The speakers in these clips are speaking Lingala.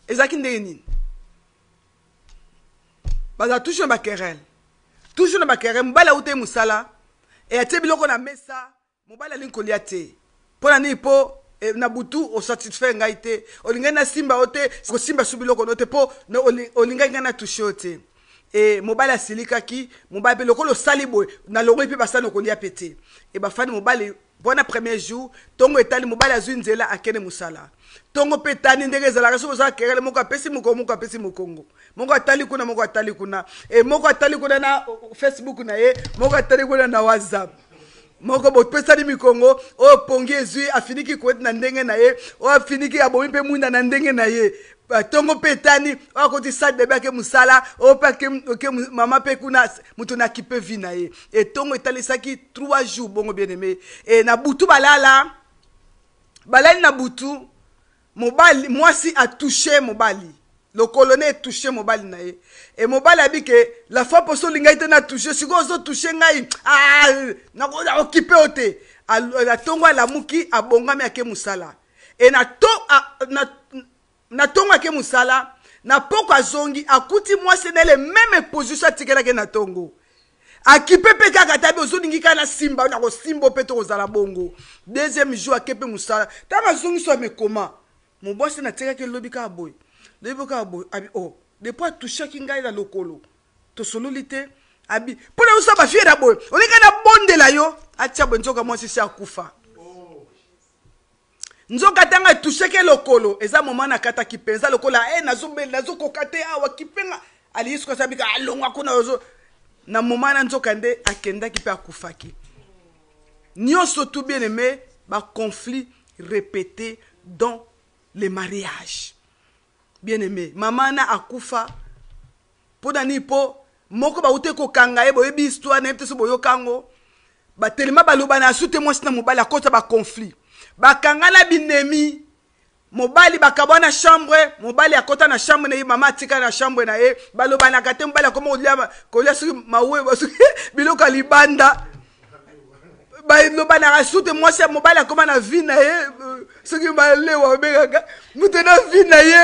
Ezalaki ndenge nini? Bazala toujours na baquerelle, toujours na baquerelle. Mobali auta ye mosala e atie biloko na mesa, mobali alingi kolia te. Mpo na nini? Mpo na butu osatisfaire ngai te, olingaki nasimba yo te, kosimba su biloko no te, mpo olingaki ngai natouche yo te. E mobali asilikaki. Mobali mpe lokola osali boye, nalongoli mpe basani, okolia mpe te. E bafandi, mobali mpona premier jour, ntongo etali, mobali azwi nzela, akende mosala. Ntongo mpe etani ndenge ezalaka, soki ozala querelle, moko apesi mokongo, moko apesi mokongo, moko atali kuna, moko atali kuna, e moko atali kuna na Facebook na ye, moko atali kuna na WhatsApp, moko bopesani mikongo. Oyo pongi ezwi, afiniki couette na ndenge na ye, oyo afiniki, abomi mpe mwinda na ndenge na ye. Ntongo mpe etani, oyo akoti salle de bain, ake mosala, oyo mpe ake, mama mpe kuna, moto na akipe vie na ye. Etongo etalisaki 3 jours bongo, bien aimé. E na butu balala, balali na butu, mobali, mwasi atouche mobali, lokolo ne etouche mobali na ye. E mobali abi ke la fois poso olingai te na touche, sikoyo ozotouche ngai, ah, nakokipe yo te. Atongo, alamuki, abongami, ake mosala. E na to na ntongo ake mosala, na poko azongi, akuti mwasi na ele même position atikelaki na ntongo, akipe mpe kaka tabi ozolingi kaka na simba, na kosimba mpe tokozala bongo. Deuxième jour ake mpe mosala, ntango azongi so amekoma mobwasi natikaki elobi kaka boye, lobi kaka boye, abi o oh, depuis atouchaki ngai na lokolo, tosololi te. Abi mpo na yosa bafie na boye, olingi nabondela yo, atia boye, nzoka mwasi si akufa. Nzoka ntango atouchaki lokolo, eza moma nakataki mpenza lokola e nazobela, nazokoka te awa kipenga alingi soki asabika alongwa kuna ozo na moma na nzoka nde akendaki mpe akufaki nyonso. Tout bien aimé, baconflit répété dans le mariage, bien aimé. Mama na akufa mpo na nini? Mpo moko bauti kokanga ye. Boyebi histoire, nayebi te so boyoka yango. Batelema, baloba na asu te, mwasi na mobali akota baconflit, bakanga na binemi. Mobali bakabwa na chambre, mobali akota na chambre na ye, mama atika na chambre na ye, balobanaka te. Mobali akoma kolia, kolia soki mawe, soki biloko ya libanda, balobanaka su te. Mwasi ya mobali akoma na vie na ye, soki malewa babengaka moto na vie na ye,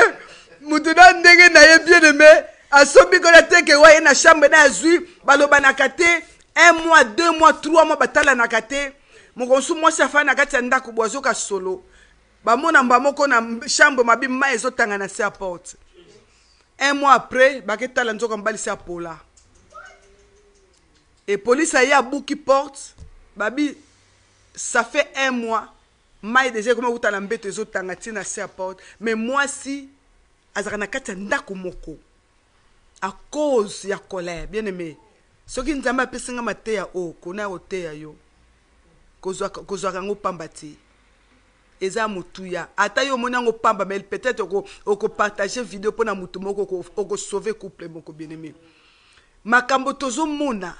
moto na ndenge na ye. Bien aimé, asombi kona teke wa ye na chambre na azwi, balobanaka te. Un mois, 2 mois, 3 mois, batalanaka te. Mokonsu mwasi afandi na kati ya ndako bo azoka solo, bamona mba moko na chambre mabi, mai ezotanga na se ya porte. Un mois après baketala, nzoka mobali se apola. E polise aye, abuki porte, babi ça fait un mois, mai déjà ekoma kuta na mbeto, ezotanga ntina se ya porte. Mais mwasi azalaka na kati ya ndako moko à cause ya colère. Bien aimé, soki Nzambe apesi nga mateya oyo, kona ya koteya yo, kozwaka yango pamba te, eza motuya. Ata yo omoni yango pamba, mais peut-être okopartage video mpona motu moko, okosauve couple moko. Bien aimé, makambo tozomona,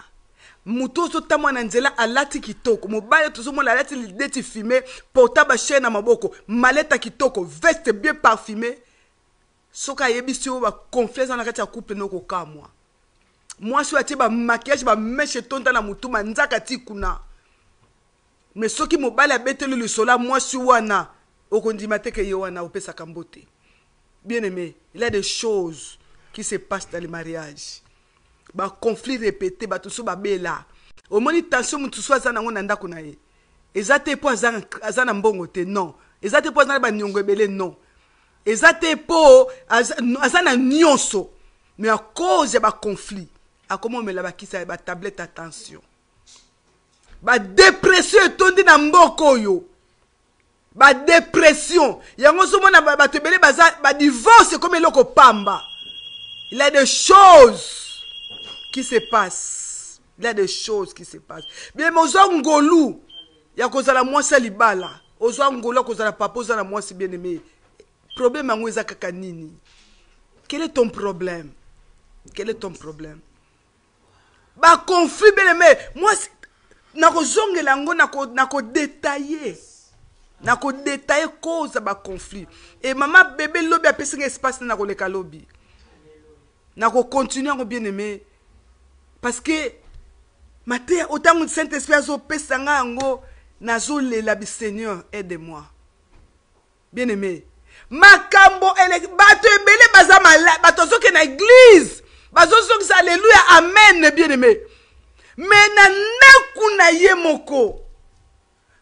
motu ozotambola na nzela alati kitoko, mobali tozomona alati lunettes fumées, portable cher na maboko, maleta kitoko, veste bien parfumé, soki ayebisi oyo baconflit eza na kati ya couple, no kokamwa. Mwasi oyo atie bamaquillage, bamèches etonda na motu, manzaka ti kuna, mais soki mobali abeteli lisolo ya mwasi wana, okondima te ke ye wana opesaka mbote. Bien aimé, il y a des choses qui se passent dans le mariage, baconflit répété, bato so babela. Omoni tension motu so aza nango na ndako na ye, eza te mpo aza na mbongo te, non. Eza te mpo aza na baniongo ebele, non. Eza te mpo aza na nyonso, mais à cause ya baconflit akoma omela bakisa ya batablette. Attention, badépression etondi na mboka oyo, badépression yango ozomona bato ebele baza badivorce, ekomi eloko pamba. Il y a des choses qui se passent, il y a des choses qui se passent. Bien, ozwa ngolu ya kozala mwasi ya libala, ozwa ngolu ya kozala papa, oza na mwasi. Bien aimé, problème yango eza kaka nini? Quel est ton problème? Quel est ton problème? Baconflit, bien aimé, mwasi nakozongela yango, nakodétailler, nakodétailler cause ya baconflit. E mama bebe lobi apesi nga espace na nakoleka lobi, nakocontinue yango, bien aimé, parce que mateya otango Saint Esprit azopesa nga yango, nazolela bi Seigneur, aide moi. Bien aimé, Makambo eleki, bato ebele baza mala, bato azoke na eglise bazozongisa aleluya amen, bien aimé, me na ndako na ye moko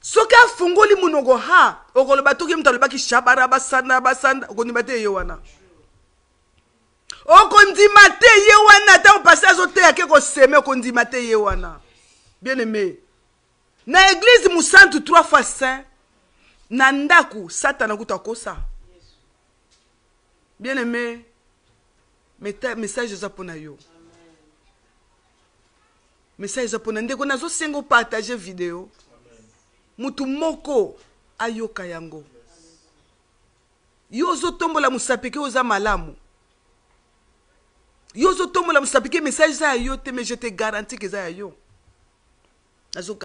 soki afungoli monoko ha okoloba toki moto alobaki shabara basanda basanda, okondima te ye wana, okondima te ye wana. Ntango pasi azoteya ke koseme, okondima te ye wana. Bien aimé, na église mosantu, trois fois saint, na ndako Satana kuta akosa. Bien aimé, message eza mpona yo, message eza mpona ndeko. Nazosenga opartage video, mutu moko ayoka yango. Yo ozotombola mosapi ke oza malamu, yo ozotombola mosapi ke message eza ya yo te, mais je te garantis ke eza ya yo. Nazo